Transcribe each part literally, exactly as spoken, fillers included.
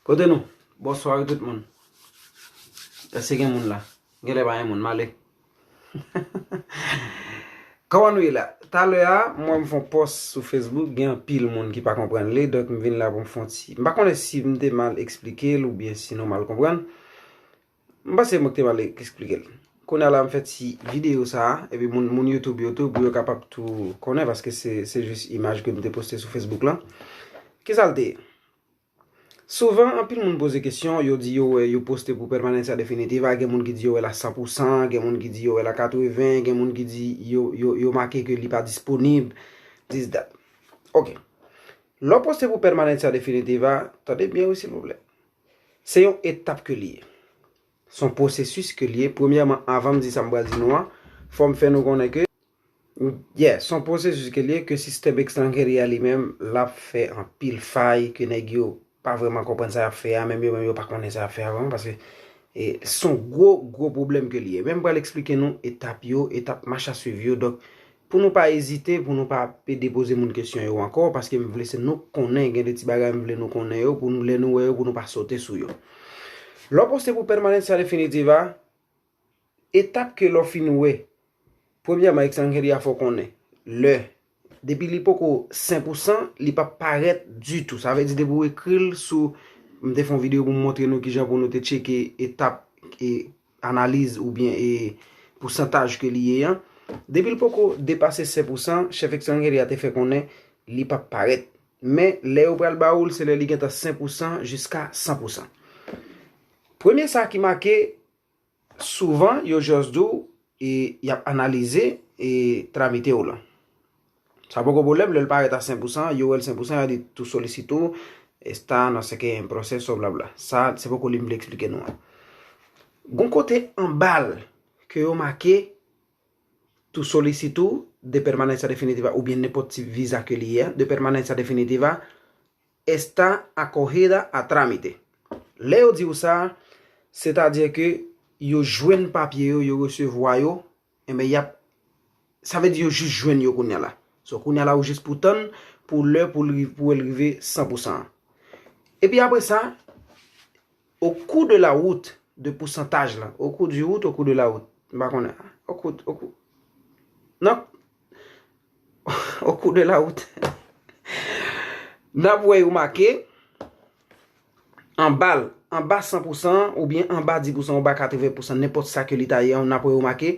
Kote nou? Bonswa wi tout moun. Èske gen moun la? Genlè pa gen moun, m ale. Kòman nou ye la? Talè a, mwen m fè yon pòs sou Facebook, gen anpil moun ki pa konprann li, donk m vin la pou m fè yon ti, m pa konnen si m te mal eksplike l oubyen si nou mal konprann. M panse mwen ki te mal eksplike l. Kounye a la m fè ti videyo sa a, epi moun, moun YouTube yo tou, pou yo kapab tou konnen, paske se, se jis imaj ke m te poste sou Facebook lan. Kisa l te ye? Souvan, anpil moun poze kesyon, yo di yo wè, yo poste pou Permanencia Definitiva, gen moun ki di yo wè l a san pou san, gen moun ki di yo wè l a katreven, gen moun ki di yo, yo, yo make ke li pa disponib, this, that. Ok. Lè w poste pou Permanencia Definitiva, tande byen wi silvouplè. Se yon etap ke li ye. Se yon pwosesis ke li ye. Premyèman, avan m di sa m pral di nou an, fò m fè nou konnen ke, yeah, se yon pwosesis ke li ye, ke sistèm ekstranjeri a li menm, l ap fè anpil fay, ke nèg yo pa vrèman konprann sa y ap fè a, menm yo menm yo pa konnen sa y ap fè a vrèman, paske e, se yon gwo, gwo pwoblèm ke li ye. Men m pral eksplike nou etap yo, etap mach a swiv yo. Donk, pou nou pa ezite, pou nou pa pe depoze moun kesyon yo ankò, paske m vle se nou konnen, gen de ti bagay m vle nou konnen yo, pou nou, lè nou wè yo, pou nou pa sote sou yo. Lè w poste pou Permanencia Definitiva, etap ke lè w fin wè, premyèman, ekstranjeri a fè w konnen, lè, depi li poko sen pou san, li p ap parèt ditou. Sa vle di, depi w ekri l sou, m te fè yon videyo pou m montre nou kijan pou nou te tcheke etap e analiz oubyen e pousantaj ke li ye an. Depi l poko depase sen pou san, chèf ekstranjeri a te fè konnen li p ap parèt. Men, lè yo pral ba ou l, se lè li gentan sen pou san jiska san pou san. Premye sa ki make, souvan, yo just di w, e, y ap analize e tramite w lan. Sa poko pwoblèm, lè l parèt a sen pou san, yo wè l sen pou san, y a di tu solicitud está, no sé qué, en proceso, blabla. Sa, se poko li m vle eksplike nou an. Gon kote anba l ke yo make tu solicitud de permanencia definitiva oubyen nenpòt ti viza ke li ye, de permanencia definitiva, está acogida a trámite. Lè yo di w sa, sètadi ke yo jwenn papye yo, yo resevwa yo, enben, y ap, sa vle di yo jis jwenn yo kounye a la. So, kounye a la, ou jis pou tann pou lè pou l ri-, pou l rive san pou san an. Epi apre sa, au cours de la route, de pousantaj la, au cours du route, au cours de la route, m pa konnen, au cours, au cours, non, au cours de la route, n ap wè yo make anba l, anba san pou san oubyen anba dis pou san, anba katreven pou san, nenpòt sa ke li ta ye, n ap wè yo make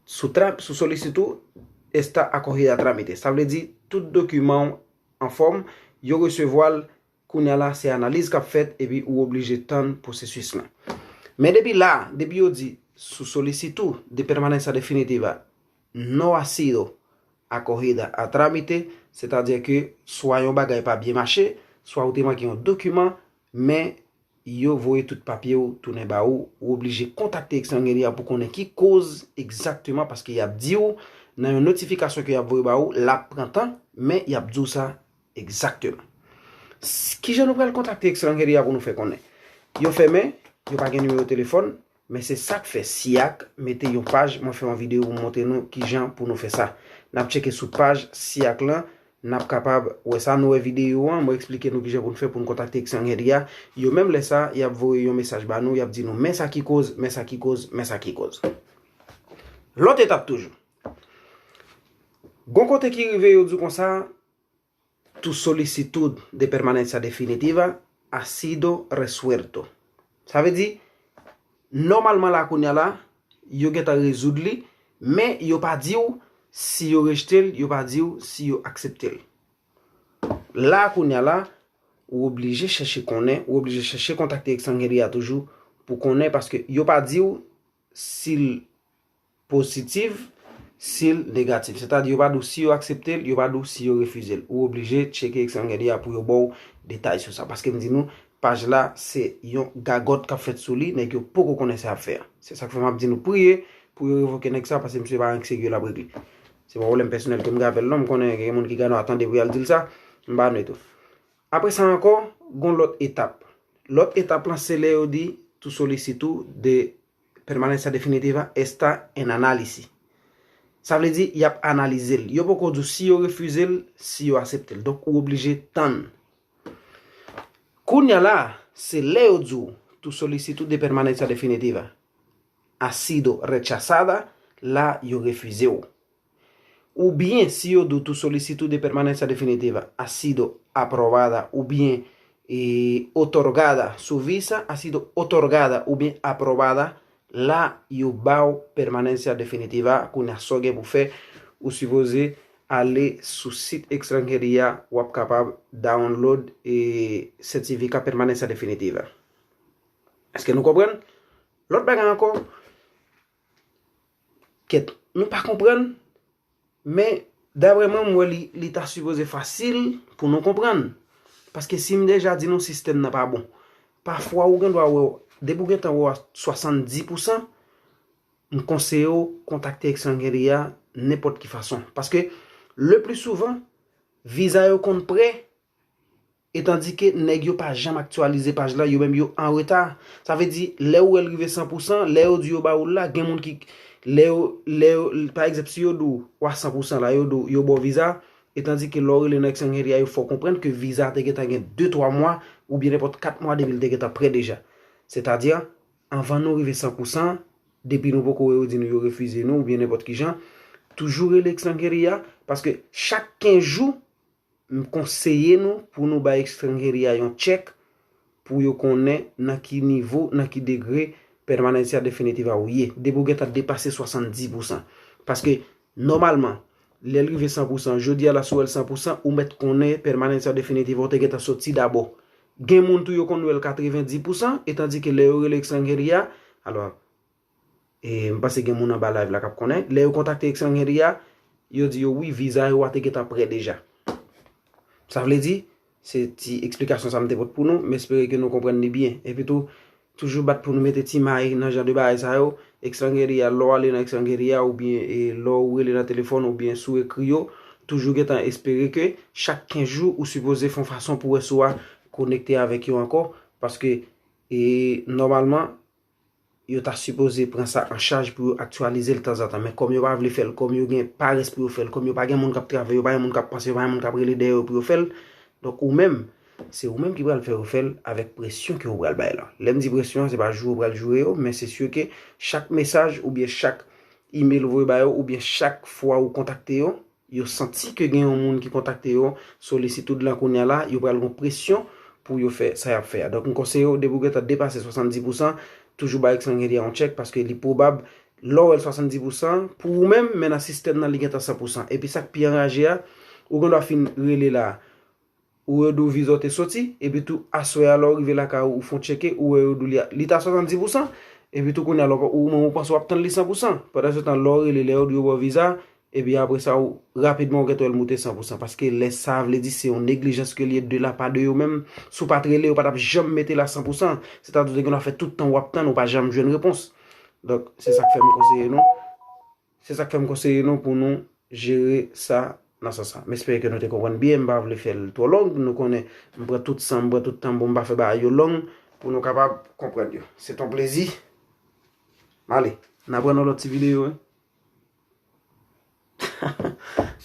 sou tra-, sou solicitud está acogida a trámite. Sa vle di, tout dokiman w anfòm, yo resevwa l, kounye a la, se analiz k ap fèt, epi ou oblije tann pwosesis lan. Men depi la, depi yo di, su solicitud de permanencia definitiva no ha sido acogida a trámite, sètadi ke swa yon bagay pa byen mache, swa ou te manke yon dokiman, men yo voye tout papye w tounen ba ou, ou oblije kontakte ekstranjeri a pou konnen ki koz egzakteman, paske y ap di w nan yon notifikasyon ke y ap voye ba ou, l ap pran tan, men y ap di w sa egzakteman. S-, kijan nou pral kontakte ekstranjeri a pou nou fè konnen? Yo fèmen, yo pa gen nimewo telefòn, men se sa k fè SIAC mete yon paj, mwen fè yon videyo pou m montre nou kijan pou nou fè sa. N ap tcheke sou paj SIAC lan, n ap kapab wè sa. Nou wè videyo an, mwen eksplike nou kijan pou n fè pou n kontakte ekstranjeri a. Yo menm lè sa, y ap voye yon mesaj ba nou, y ap di nou, men sa ki koz, men sa ki koz, men sa ki koz. Lòt etap toujou. Gon kote ki rive, yo di w konsa, tu solicitud de permanencia definitiva ha sido resuelto. Sa vle di, nòmalman la kounye a la, yo gentan rezoud li, men yo pa di w si yo rejte l, yo pa di w si yo aksepte l. La kounye a la, ou oblije chèche konnen, ou oblije chèche kontakte ekstranjeri a toujou pou konnen, paske yo pa di w si l pozitif, si l negatif. Sètadi, yo pa di w si yo aksepte l, yo pa di w si yo refize l. Ou oblije tcheke ekstranjeri a pou yo ba w detay sou sa. Paske m di nou, paj la, se yon gagòt k ap fèt sou li, nèg yo poko konnen sa y ap fè a. Se sa k fè m ap di nou priye pou yo revoke nèg sa, paske misye pa renk serye l ap regle. Se pa pwoblèm pèsonèl ke m gen avè l non, m konnen gen moun ki gen dwa tande pou y al di l sa, m pa nèt ou. Apre sa ankò, gon lòt etap. Lòt etap lan, se lè yo di tu solicitud de permanencia definitiva está en análisis. Sa vle di, y ap analize l. Yo poko di w si yo refize l, si yo aksepte l. Donk, ou oblije tann. Kounye a la, se lè yo di w, tu solicitud de permanencia definitiva ha sido rechazada, la yo refize w. Oubyen si yo di w tu solicitud de permanencia definitiva ha sido aprobada oubyen e, otorgada, su visa ha sido otorgada oubyen aprobada, la yo ba w permanencia definitiva. Kounye a sa w gen pou fè, ou sipoze ale sou sit Extranjeria, w ap kapab download e sètifika permanencia definitiva. Èske nou konprann? Lòt bagay ankò, kèt, nou pa konprann, men daprè mwen, m wè li, li ta sipoze fasil pou nou konprann. Paske si m deja di nou sistèm nan pa bon, pafwa ou gen dwa wè, depi w gentan wè w a swasanndis pousan, m konseye w kontakte Extranjeria nenpòt ki fason. Paske le pli souvan, viza yo konn prè, etandike nèg yo pa janm aktyalize paj la, yo menm yo an reta. Sa vle di, lè ou wè l rive san pousan, lè yo di yo ba ou l la, gen moun ki, lè yo, lè yo, pa egzanp, si yo di w, w a san pousan la, yo di w, yo ba w viza, etandike lè w rele nan Extranjeria, yo fè w konprann ke viza a te gentan gen de, twa mwa, oubyen nenpòt kat mwa depi l te gentan prè deja. Sètadi, anvan nou rive san pousan, depi nou poko wè yo di nou yo refize nou, oubyen nenpòt ki jan, toujou rele Extranjeria, paske chak kenz jou, m konseye nou pou nou bay Extranjeria yon tchèk pou yo konnen nan ki nivo, nan ki degre permanencia definitiva ou ye. Depi w gentan depase swasanndis pousan. Paske, nòmalman, lè l rive san pousan, jodi a la si w wè l san pousan, ou mèt konnen permanencia definitiva ou te gentan soti dabò. Gen moun tou yo konn wè l katrevenndis pousan, etandike lè yo rele Extranjeria, alò, e, m panse gen moun anba live la k ap konnen. Lè yo kontakte Extranjeria, yo di yo wi, viza yo a te gentan prè deja. Sa vle di, se ti eksplikasyon sa m te pote pou nou, m espere ke nou konprann li byen. Epi tou, toujou bat pou nou mete ti may nan jan de bagay sa yo. Extranjeria, lè w ale nan Extranjeria oubyen e, lè w rele nan telefòn oubyen si w ekri yo, toujou gentan espere ke chak kenz jou ou sipoze fè yon fason pou wè si w a konekte avèk yo ankò, paske e, nòmalman, yo ta sipoze pran sa an chaj pou yo aktyalize l tanzantan. Men kòm yo pa vle fè l, kòm yo gen parès pou yo fè l, kòm yo pa gen moun k ap travay, yo pa gen moun k ap panse, yo pa gen moun k ap rele dèyè yo pou yo fè l, donk ou menm, se ou menm ki pral fè yo fè l avèk presyon ke ou pral bay la. Lè m di presyon an, se pa joure ou pral joure yo, men se si ke chak mesaj oubyen chak email ou voye ba yo oubyen chak fwa ou kontakte yo, yo santi ke gen yon moun ki kontakte yo, solisitid lan kounye a la, yo pral gen presyon pou yo fè sa y ap fè a. Donk, m konseye w, depi w gentan depase swasanndis pousan, toujou bay Extranjeria yon tchèk, paske li pwobab, lè w wè l swasanndis pousan, pou ou menm, men nan sistèm nan, li gentan san pousan. Epi sa k pi anraje a, ou gen dwa fin rele la, ou yo di w viza w te soti, epi tou aswè a lè w rive lakay ou, ou fè w tcheke, ou wè yo di w li, li ta swasanndis pousan, epi tou kounye a lè w, ou menm ou panse w ap tann li san pousan. Pandan se tan, lè w rele, lè yo di yo ba w viza, epi apre sa, ou, rapidman ou gentan wè l moute san pousan. Paske lè sa vle di se yon neglijans ke l ye de la pa de yo menm. Si w pa t rele, yo pa t ap janm mete la san pousan. Sètadi ou te gen dwa fè tout tan w ap tann, ou pa janm jwenn repons. Donk, se sa k fè m konseye nou. Se sa k fè m konseye nou pou nou jere sa nan sans sa. M espere ke nou te konprann byen, m pa vle fè l twò long, nou konnen m pran tout san, m pran tout tan m, bon, m pa fè bagay yo long pou nou kapab konprann yo. Se t on plezi. M ale. N a pran yon lòt ti videyo, wi.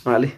M ale.